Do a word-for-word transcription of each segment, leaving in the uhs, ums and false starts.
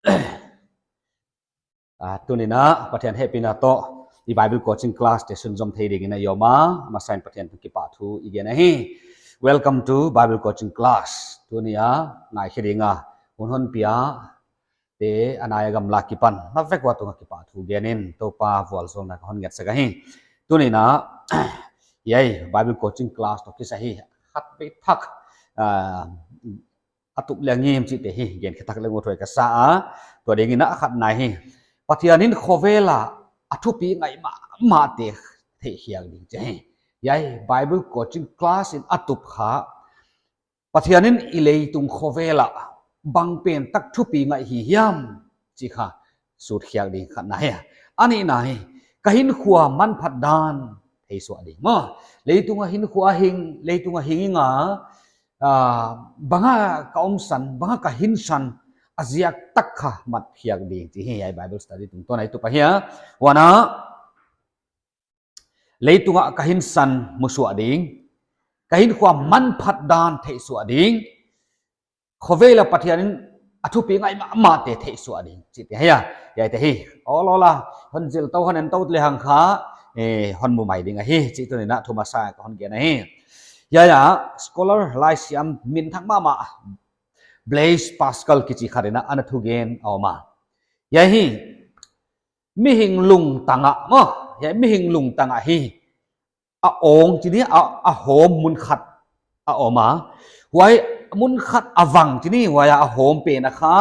Ah, tuni'n a Pathian hehpihna toh i Bible coaching class te sunzom thei dingin a i om a, masa in Pathian toh kipahthu i gen ahi. Welcome to Bible coaching class. Tuni a ngaikhe ding a hun hon pia te, a nai a gamla kipan na vek ua tung a kipahthu gen in Toupa vualzawlna ka hon ngetsak ahi. Tuni'n a hiai Bible coaching class toh kisai hi khatvei thak, ah, a tup leh a ngim chihte hi gen khe thak leng uthuai ka sa a. Tua dingin a khatna hi, Pathian in khovel a a thupi ngaih mahmahte theihkhiak ding chih hi. Hiai Bible coaching class in a tup kha Pathian in i leitung khovel a bang pen tak thupi ngaih hi hiam chih kha sutkhiak ding khatna hi. A nihna hi, ka hinkhua manphat dan theisuah ding maw. Leitung a hinkhua hing, leitung a hing ing a, ah, bang a ka omsan, bang a ka hinsan, a ziak tak kha matkhiak ding chih hi hiai Bible study tungtawn a i tup ahi a. Huan a, leitung a ka hinsan musuah ding, ka hinkhua manphat dan theihsuah ding, khovel a Pathian in a thupi ngaih mahmahte theihsuah ding chihte hi a. Hiaite hi, awl awl a hon zil tou, hon en tou lehang kha, eh, hon mu mai ding ahi chih tuni'n a thu masa ka hon gen ahi. Hiai a scholar laisiam minthang mahmah Blaise Pascal kichi khat in a ana thugen a om a. Hiai hi mihing lungtang a maw, hiai mihing lungtang a hi a awng chih ni, a, a hawm mun khat a om a. Huai mun khat a vang chih ni, huai a hawm pen a kha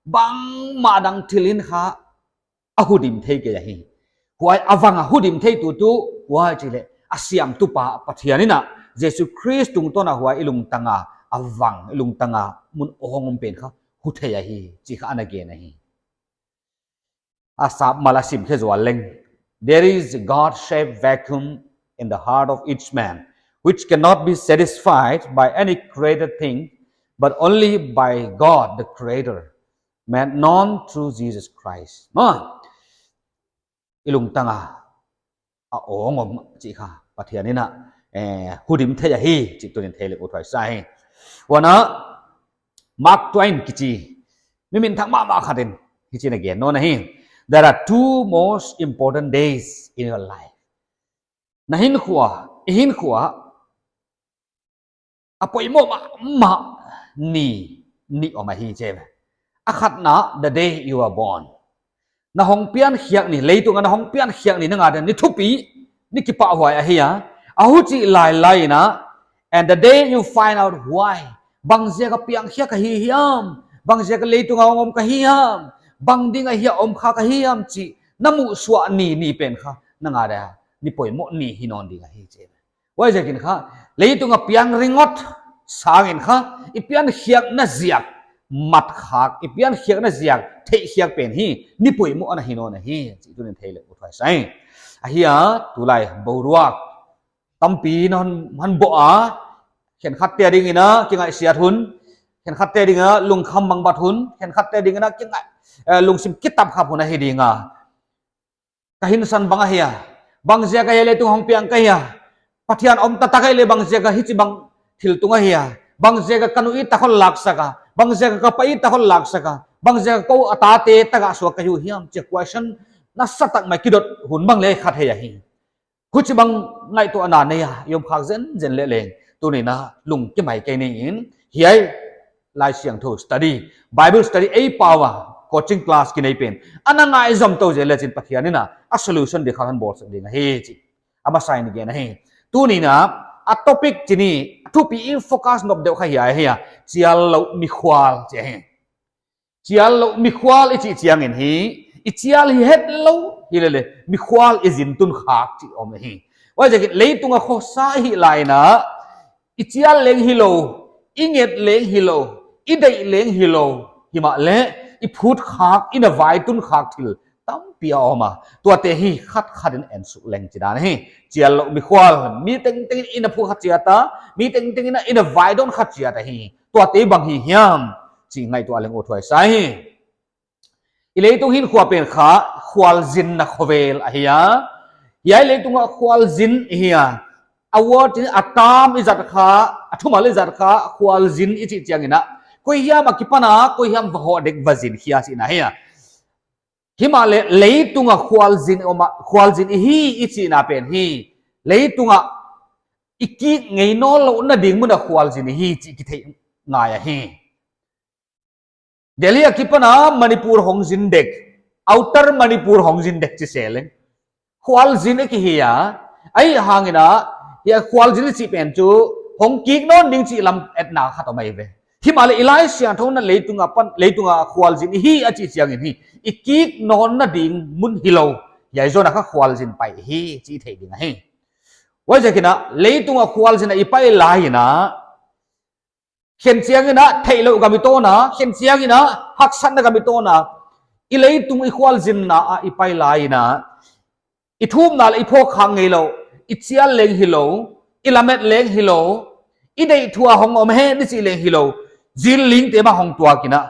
bangmah dang thil in kha a hudim thei kei ahi. Huai a vang a hudim thei tuh tuh, huai chih leh a siamtupa Pathian in a, Jesu Khrist tungtawn a huai i lungtang a, a vang i lungtang a mun awng om pen kha hu thei ahi chih kha ana gen ahi. A sap mal a sim khe zual leng, there is a God-shaped vacuum in the heart of each man, which cannot be satisfied by any created thing, but only by God the Creator, made known through Jesus Christ. Maw, i lungtang a a awng om chih kha Pathian in a, eh, hudim thei ahi chih tuni'n thei leng uthuai sa hi. Huan a, Mark Twain kichi mi minthang mahmah khat in hichi'n a gen nawn ahi. There are two most important days in your life. Na hinkhua, i hinkhua a poimoh mahmah ni nih om ahi chi. A khatna, the day you are born. Na hong piankhiak ni, leitung a na hong piankhiak ni, nang a dia ni thupi, ni kipahhuai ahi a. A huchi lailai in a, and the day you find out why, bang ziak a piangkhia ka hi hiam, bang ziak a leitung a hong om ka hi hiam, bang ding a hia om kha ka hi hiam chih na muhsuah ni, ni pen kha nang a dia ni poimoh ni hi nawn ding ahi chi. Huaiziakin kha, leitung a piang ringot sangin kha, i piankhiakna ziak mat khak, i piankhiakna ziak theihkhiak pen hi ni poimoh ana hi nawn ahi chih tuni'n thei leng uthuai sa hi. Ahia, tulai boruak tampi na hon, hon bawh a, khenkhatte adingin a kingaihsiat hun, khenkhatte adingin a lungkham mangbat hun, khenkhatte adingin a kingaih, eh, lungsim kitap khap hun ahi ding a. Ka hinsan bang ahia, bang ziak a hiai leitung hong piang ka hia, Pathian om taktak a leh bang ziak a hichibang thil tung ahia, bang ziak a ka nu it tak hon laksak a, bang ziak a ka pa it tak hon laksak a, bang ziak a kou a tate tak a suak ka hi uh hiam chih question nasatak mai kidot hun bang leh khat hi ahi. Huchibang ngaihtuahna nei a i om khak zenzen leh leng, tuni'n a lungkim mai kei ni in, hiai Laisiangthou study, Bible study ei pau a, coaching class kinei pen ana ngaihzam tou zel lechin Pathian in a, a solution di kha hon bawlsak ding ahi chih a masa in gen ahi. Tuni'n a, a topic chih ni, a thupi i focus nop deuh kha hiai ahi a, chial louh mikhual chih ahi. Chial louh mikhual i chih chiangin hi, i chial hi hetlou hi leh leh mikhual i zin tun khak chih om hi. Huaiziakin leitung a khosa i hih lai in a, i chial leng hilou, i nget leng hilou, i deih leng hilou, himahleh i phut khak, i na vai tun khak thil tampi a om a. Tuate hi khat khat in en suk leng chih dan hi. Chial louh mikhual, mi tengteng in i na phut kha chiat a, mi tengteng in a i na vai dawn kha chiat ahi. Tuate bang hi hiam chih ngaihtuah leng uthuai sa hi. I leitung hinkhua pen kha khualzinna khovel ahi a. Hiai leitung a khualzin i hi a. A word in a term i zat kha, a thumal i zat kha, khualzin i chih chiangin a, Koihiam a kipan a, koihiam va hoh dek va zin khia chihna hi a. Himahleh leitung a khualzin om a, khualzin i hi i chihna pen hi. Leitung a i kik ngei nawnlouhna ding mun a khualzin i hi chih kitheih ngai ahi. Delhi a kipan a Manipur hong zin dek, Outer Manipur hong zin dek chi se leng khualzin i kihi a, ahihhangin a, hiai khualzin i chih pen chu hong kik nawn ding chih lametna khat om ahi ve. Himahleh i Laisiangthou in a leitung a pan, leitung a khualzin i hi a chih chiangin hi, i kik nawnna ding mun hilou, hiai zon a kha khualzin pai hi chih theih ding ahi. Huaiziakin a, leitung a khualzin a i pai lai in a, khenchiang in a theihlouh gam i tawn a, khenchiang in a haksatna gam i tawn a, i leitung i khualzinna a i pai lai in a, i thumna leh i phawk khak ngeilou, i chial leng hilou, i lamet leng hilou, i deih thu a hong om hen i chih leng hilou, zillingte bang hong tuak in a,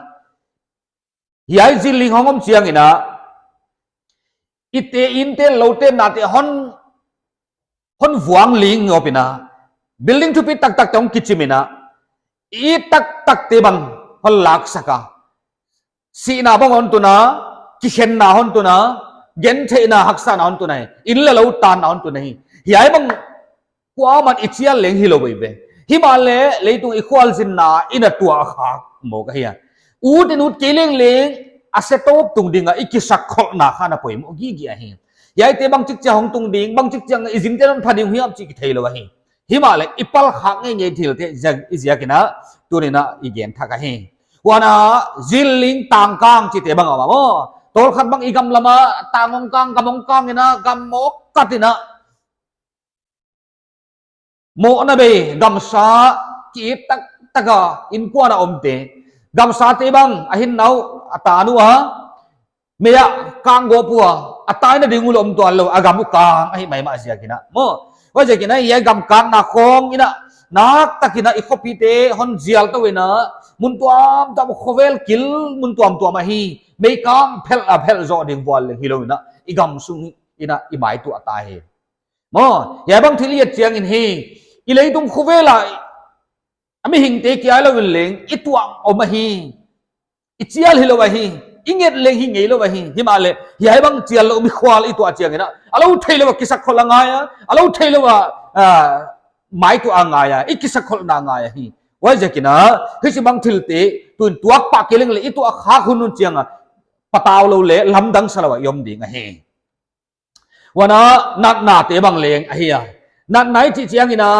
hiai zilling hong om chiangin a, i te, inn te, lou te, na te hon, hon vuang ling ngawp in a, building thupi taktak te hong kichim in a, i taktak te bang hon laksak a, sihna bang hon tun a, kikhenna hon tun a, gentheihna haksatna hon tun a hi, inn leh lou tanna hon tun a hi. Hiai bang kuaman i chial leng hilou ahi ve. Himahleh leitung i khualzinna in a tuah khak mawk ahi a. Ut in ut kei leng leng a se tawp tung ding a i kisakkholhna kha na poimoh gige ahi. Hiaite bangchik chiang hong tung ding, bangchik chiang i zingte hon pha ding hiam chih kitheilou ahi. Himahleh i pal khak ngeingei thilte ziak, i ziakin a, tuni'n a i gen thak ahi. Huan a, zilling tangkang chihte bang a om a maw. Tawlkhat bang i gam lam a tang hong kang, gam hong kang in a, gam mawk kat in a, mohna bei, gamsa ki-it taktak a innkuan a omte, gamsate bang a hinna uh a tan ua, mei ah kang gawp ua, a taina ding uh leh om tuanlou, a gam uh kang ahi maimah ziakin a maw. Huaiziakin a hiai gam kangna khawng in a, naktakin a i khopite hon zial tou in a, mun tuamtuam, khovel kil mun tuamtuam ah hi, mei kang phelh a phelh zoh ding vual leng hilou in a, i gam sung in a i maituah ta hi. Maw, hiai bang thil i et chiangin hi, i leitung khovel a, a mihingte kia lou in leng, i tuah om ahi, i chial hilou ahi, i nget leng hi ngeilou ahi, himahleh, hiai bang chiallouh mikhual i tuah chiangin a, a lou theilou a kisakkholh a ngai a, a lou theilou a, ah, maituah a ngai a, i kisakkholhna ngai ahi. Huaiziakin a, hichibang thilte, tun tuak pah kei leng leh, i tuah khak hun hun chiang a, patau lou leh, lamdang salou a i om ding ahi. Huan a natnate bang leng ahi a. Natna i chih chiangin a,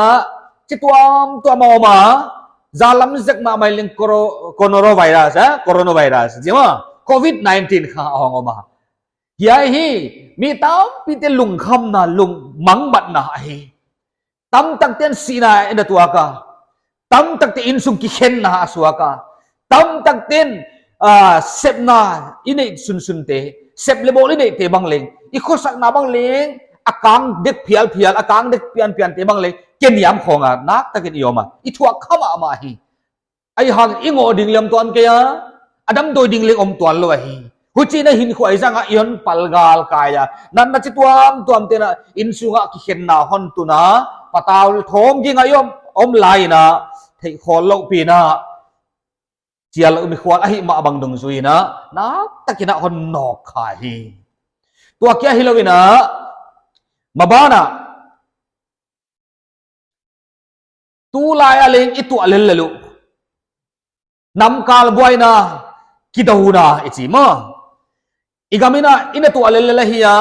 chi tuamtuam a om a, zan lam zek mahmah leng coro-, coronavirus, eh? Coronavirus, chi maw? Covid nineteen kha a hong om a. Hiai hi, mi tampite lungkhamna, lungmangbatna ahi. Tamtakte'n sihna in a tuak a. Tamtakte innsung kikhenna a suak a. Tamtakte'n, ah, sepna i neih sunsunte, sep leh bawl i neihte bang leng, i khosakna bang leng, a kang dek phialphial, a kang dek pianpiante bang leng, keniam khawng a, naktakin i om a, i thuak kha mahmah hi. Ahihhang i ngoh ding leng om tuan kei a, a damdawi ding leng om tuanlou ahi. Huchiin a hinkhua i zang a i hon pal galkai a. Natna chi tuamtuamte'n a innsung ah kikhenna hon tun a, patau thawm ging a i om, om lai in a, theih khawllouh pi'n a, chiallouh mikhual ahih mah bang dungzui in a, naktakin a hon nawk kha hi. Tua kia hilou in a, maban a, tulai a leng i tuah lellel uh, namkal buaina, kidouna i chi maw. I gam in a, i na tuah lellel ahi a,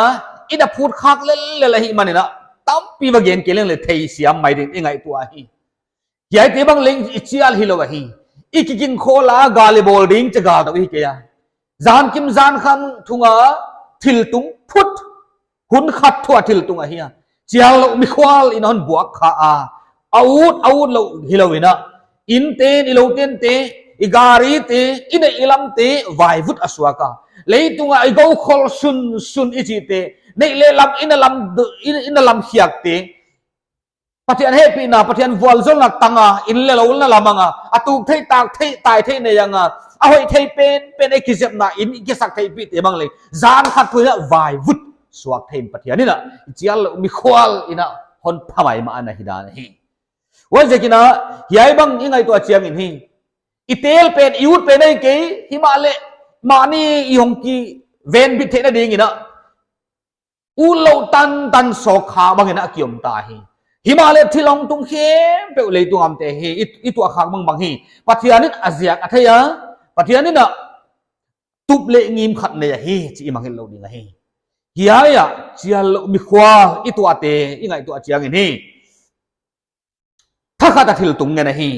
i na phut khak lellel ahihman in a, tampi va gen kei leng leh theisiam mai ding i ngaihtuah hi. Hiaite bang leng i chial hilou ahi. I kiging khawl a, gal i bawl ding chi gal tou hi kei a. Zan kim zan kham thung a, thil tung phut. Hun khat thu a thil tung ahi a. Chiallouh mikhual in a hon buak kha a. A ut, a utlou hilou in a, innte'n, i loute'n te, i garite, i neih i lamte, vaivut a suak a. Leitung a i gou khol sunsun i chihte, neih leh lam, i na lam, i, i na lam khiakte, Pathian hehpihna, Pathian vualzawlna tang a, inn leh lou na lamang a, a tuk theih, tak theih, tai theih nei ang a, a hoih theih penpen, i kizepna in, i kisak theihpihte bang leng, zan khat thu in a vaivut suak thei in Pathian in a, i chiallouh mikhual in a hon pha maimah ana hi dan hi. Huaiziakin a, hiai bang i ngaihtuah chiangin hi, I tel pen, i ut pen ahi kei, himahleh mahni i hong kivenbit theihna dingin a, utlouh tantan sawk kha bangin a kiom ta hi. Himahleh thil hong tung khempeuh leitung a omte hi, i, i tuah khak bangbang hi. Pathian in a ziak a thei a, Pathian in a tup leh ngim khat nei ahi chih i mangngilh lou ding ahi. Hiai a chiallouh mikhual i tuahte i ngaihtuah chiangin hi, thakhat a thil tung ngen ahi.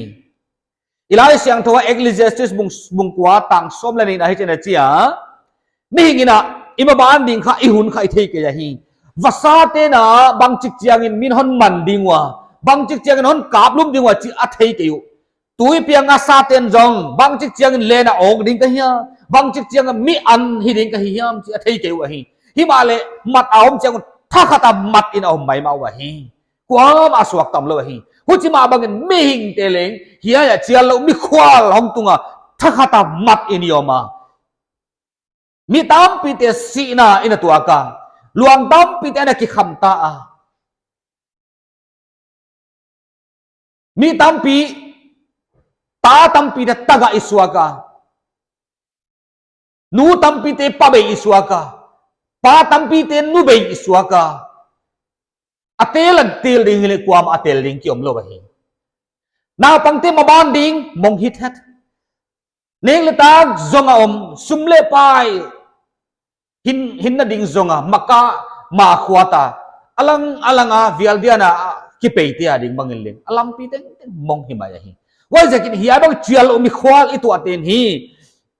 I Laisiangthou a Ecclesiastes bung, bung kua tang sawm leh nih in hichi'n a chi a, mihing in a, i maban ding kha, i hun kha i thei kei ahi. Vasate'n a bangchik chiangin min hon man ding ua, bangchik chiangin hon kaplum ding ua chih a thei kei uh. Tuipi a ngasate'n zong bangchik chiangin len a awk ding ka hiam, bangchik chiangin mi an hi ding ka hi hiam chih a thei kei uh ahi. Himahleh mat a om chiang un thakhat a mat in a om maimah uh ahi. Kuamah a suakta omlou ahi. Huchi mah bangin mihingte leng hiai a chiallouh mikhual hong tung a, thakhat a mat in i om a, mi tampite sihna in a tuak a, luang tampite ana kikham ta a, mi tampi, ta tampite tagah i suak a, nu tampite pa bei i suak a, pa tampite nu bei i suak a, a tel a tel ding hileh kuamah a tel ding ki omlou ahi. Naupangte maban ding mong hithet. Nek leh tak zong a om, sum leh pai, hin, hinna ding zong a, maka ma khuat a, a lang a lang a, vial diana a, kipeite a ding bangin leng a lampi tengteng mong hi mai ahi. Huaiziakin hiai bang chiallouh mikhual i tuahte'n hi,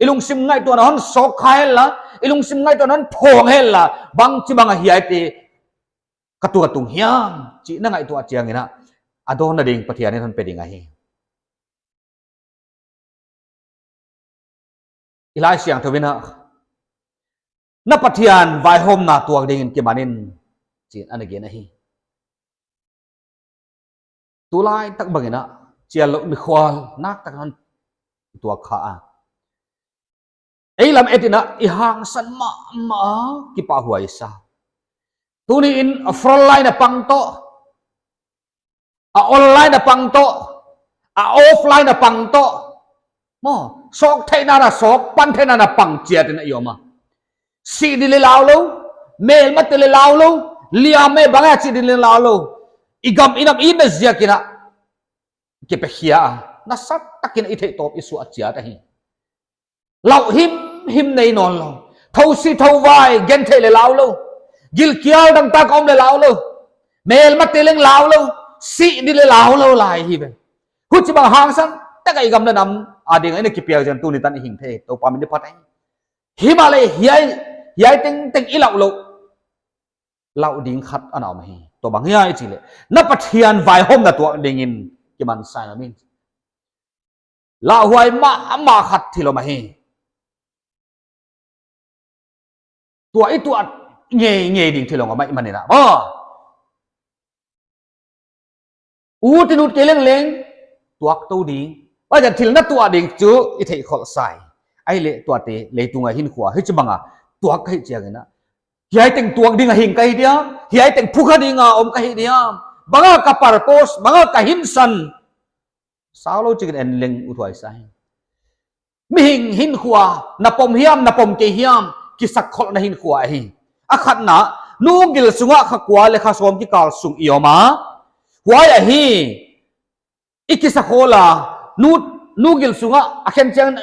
i lungsim ngaihtuahna hon sawk kha henla, i lungsim ngaihtuahna hon phawng henla, bangchibang a hiaite ka tuah tung hiam chih na ngaihtuah chiangin a, a dawnna ding Pathian in hon pe ding ahi. I Laisiangthou in a, na Pathian vaihawmna tuak dingin kiman in, chi'n ana gen ahi. Tulai tak bangin a, chiallouh mikhual naktak in hon tuak kha a, ei lam et in a i hangsan mahmah a, kipahhuai sa. Tuni in a front line a pang toh, a online a pang toh, a offline a pang toh, maw, sawk theihna a sawk, pan theihna a pang chiat in a i om a. Sih ding leng laulou, melmate leng laulou, liam e bang a chih ding leng laulou, i gam i nam i na ziakin a kipekhia a, nasatak in i theihtawp i suah chiat ahi. Lauh himhim nei nawnlou, thousi thouvai gentheih leng laulou, gilkial dangtak om leng laulou, melmate leng laulou, sih ding leng laulou lai hi ve. Huchibang hangsan tak a i gam leh nam a ding a i na kipiak chiang tuni tan i hing thei, Toupa min in phat ahi. Himahleh hiai, hiai tengteng i lauh louh, lauh ding khat ana om hi. Tua bang hiam i chih leh, na Pathian vaihawmna tuak dingin kiman sa in a, min lauhuai mahmah khat thil om ahi. Tua i tuah ngeingei ding thil om ahihmanin a, maw, ut in ut kei leng leng tuak tou ding. Huaiziakin thil na tuah ding chu i theih kholh sa hi. Ahihleh tuate leitung a hinkhua hichibang a tuak ka hih chiangin a, hiai teng tuak ding a hing ka hi diam, hiai teng phukha ding a om ka hi diam, bang a ka purpose, bang a ka hinsan, saulou chikin en leng uthuai sa hi. Mihing hinkhua na pom hiam, na pom kei hiam, kisakkholhna hinkhua ahi. A khatna, nu gil sungah kha kua leh kha sawm kikal sung i om a, huai ahi. I kisakhol a, nu, nu gil sungah a khenchiang,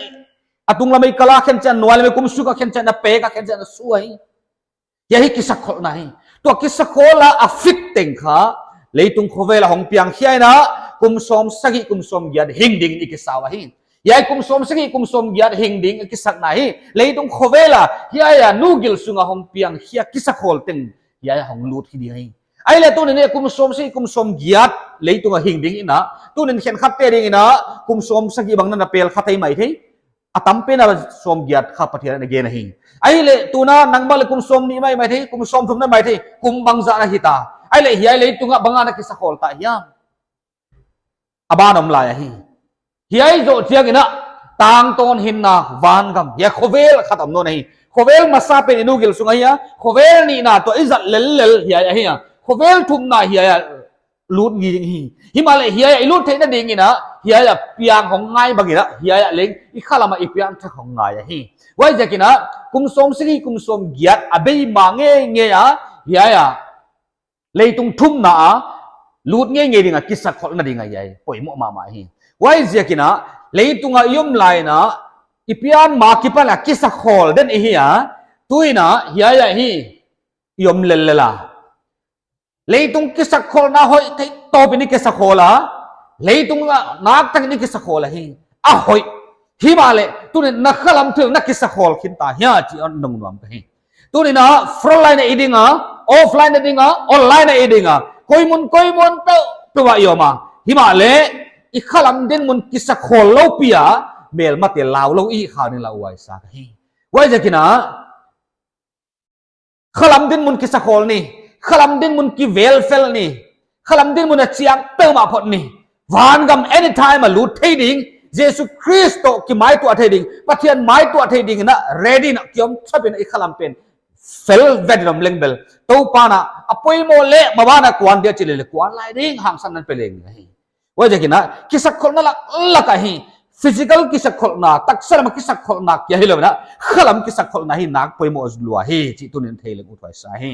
a tunglam ah i kal a, khenchiang nuai lam ah i kum suk a, khenchiang na pek a, khenchiang na su ahi. Hiai hi kisakkholhna hi. Tua kisakhol a a fit teng kha, leitung khovel a hong piang hiai in a, kum sawmsagih, kum sawmgiat hing dingin i kisa uh ahi. Hiai kum sawmsagih, kum sawmgiat hing ding a kisakna hi. Leitung khovel a, hiai a, nu gil sung a hong piang hia kisakhol teng, hiai a hong lut hi ding ahi. Ahihleh tuni'n kum sawmsagih, kum sawmgiat leitung a hing dingin a, tuni'n khenkhatte dingin a, kum sawmsagih bang na na pel kha thei maithei. A tampen a sawmgiat kha Pathian in a gen ahi. Ahihleh tuna nang bang leh kum sawmnih mai, maithei, kum sawmthum na maithei, kum bangzah na hita. Ahihleh hiai leitung ah bang a na kisakhol ta hiam? A ban om lai ahi. Hiai zoh chiangin a, tangtawn hinna vangam, hiai khovel khat om nawn ahi. Khovel masa pen i nu gil sung ahi a, khovel nihna tua i zat lellel hiai ahi a, khovel thumna hiai a, lut ngei ding hi. Himahleh hiai ah i lut theihna dingin a, hiai a piang hong ngai bangin a, hiai ah leng i khalam ah i piangthak hong ngai ahi. Huaiziakin a, kum sawmsagih kum sawmgiat a bei ma ngeingei a, hiai a leitung thumna a lut ngeingei ding a kisakkholhna ding a hiai poimoh mahmah hi. Huaiziakin a, leitung a i om lai in a, i pian ma kipan a kisakkhol den i hi a, tuin a hiai ah hi i om lellel a. Leitung kisakkholhna hoih thei tawpin i kisakkhol a, leitung a naktakin i kisakkhol ahi. A hoih. Himahleh, tuni'n na khalam thil na kisakkhol khin ta hia chih a nung nuam ka hi. Tuni'n a front line a i ding a, offline a ding a, online a i ding a, koimun koimun peuhpeuh ah i om a. Himahleh, i khalam dinmun kisakkhol lou pi a, melmate lau lou i hi kha ding lauhuai sa ka hi. Huaiziakin a, khalam dinmun kisakkhol ni, khalam dinmun kivelfel ni, khalam dinmun a chiang peuhmah phot ni. Vangam anytime a lut thei ding, Jesu Khrist toh kimaituah thei ding, Pathian maituah thei dingin a ready in a kiom thapin i khalam pen fel vet in om leng bel, Toupa'n a poimoh leh maban a kuan dia chih leh kuan lai ding hangsan in a pe leng ahi. Huaiziakin a, kisakkholhna laklak ahi. Physical kisakkholhna, taksa lam a kisakkholhna kia hilou in a, khalam kisakkholhna hi nak poimoh lua hi chih tuni'n thei leng uthuai sa hi.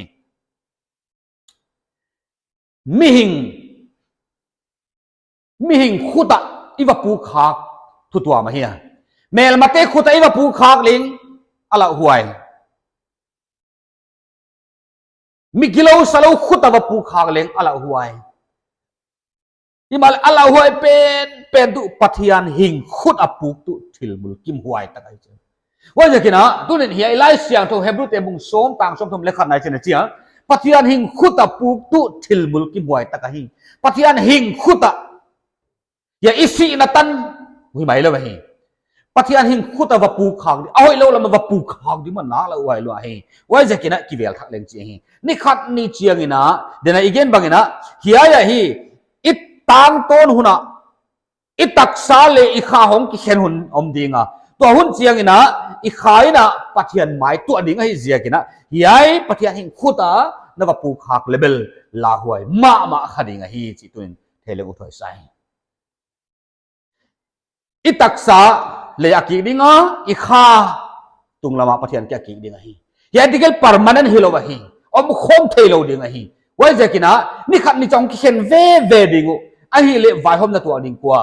Mihing, mihing khut a i va puk khak thu tuam ahi a. Melmate khut a i va puk khak leng a lauhuai. Mi gilou salou khut a va puk khak leng a lauhuai. Himahleh a lauhuai penpen tuh Pathian hing khut a puk tuh thil mulkimhuai tak ahi. Huaiziakin a, tuni'n hiai Laisiangthou Hebrute bung sawm tang sawmthum leh khat na i sim chiang, Pathian hing khut a puk tuh thil mulkimhuai tak ahi. Pathian hing khut a, hiai i sihna tan, hui mai lou ahi. Pathian hing khut a va puk khak ding, a hoihlou lam a va puk khak ding mah nak lauhuai lua hi. Huaiziakin a kivel thak leng chih ahi. Ni khat ni chiangin a, tuni'n i gen bangin a, hiai ah hi, i tangtawn hun a, i taksa leh i kha hong kikhen hun om ding a. Tua hun chiangin a, i kha in a Pathian maituah ding ahihziakin a, hiai Pathian hing khut a na va puk khak leh bel lauhuai mahmah kha ding ahi chih tuni'n thei leng uthuai sa hi. I taksa leh a kik ding a, i kha tunglam a Pathian kiang a kik ding ahi. Hiai tikel permanent hilou ahi. Omkhawm theilou ding ahi. Huaiziakin a, ni khat ni chiang kikhen veve ding uh. Ahihleh vaihawmna tuak ding kua?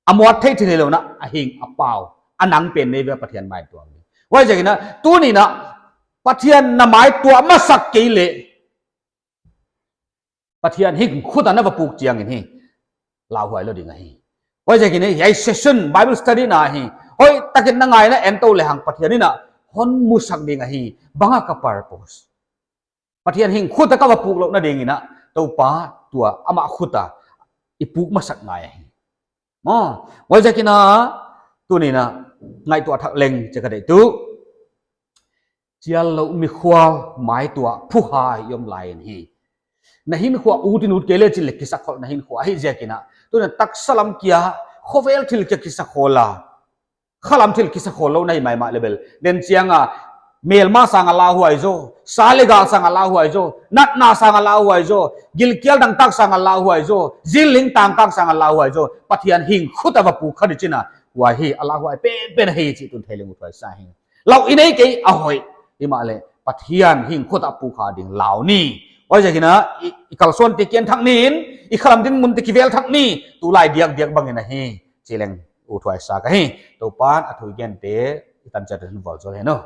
A muat theih thil hilou in a, a hing a pau, a nang pen nei ve Pathian maituah ding. Huaiziakin a, tuni'n a, Pathian na maituah masak kei leh, Pathian hing khut a na va puk chiangin hi, lauhuai lou ding ahi. Huaiziakin hi, hiai session Bible study na hi, hoihtakin na ngaihna en tou lehang Pathian in a hon musak ding ahi, bang a ka purpose. Pathian hing khut a ka va puk louhna dingin a, Toupa tua amah khut a i puk masak ngai ahi. Maw, huaiziakin a, tuni'n a, ngaihtuah thak leng chih ka deih tuh, chial lou mikhual maituah phuhai i om lai in hi. Na hinkhua ut in ut kei leh chin leh kisakkholh na hinkhua ahihziakin a, tuni'n taksa lam kia, khovel thil kia kisakkholh a, khalam thil kisakkholh lou na hi maimah leh bel, den chiang a, melma sang a lauhuai zaw, sa leh gal sang a lauhuai zaw, natna sang a lauhuai zaw, gilkial dangtak sang a lauhuai zaw, zil ling tangkang sang a lauhuai zaw, Pathian hing khut a va puk kha di chin a, huai hi a lauhuai penpen hi chih tuni'n thei leng uthuai sa hi. Lau i nei kei a hoih. Himahleh, Pathian hing khut a puk kha ding lau ni. Huaiziakin a, i, i kalsuante kiang thak ni in, i khalam dinmunte kivel thak ni, tulai diakdiak bangin ahi. Chih leng uthuai sa ka hi. Toupa'n a thu i gente, i tan chiat in vualzawl hen aw.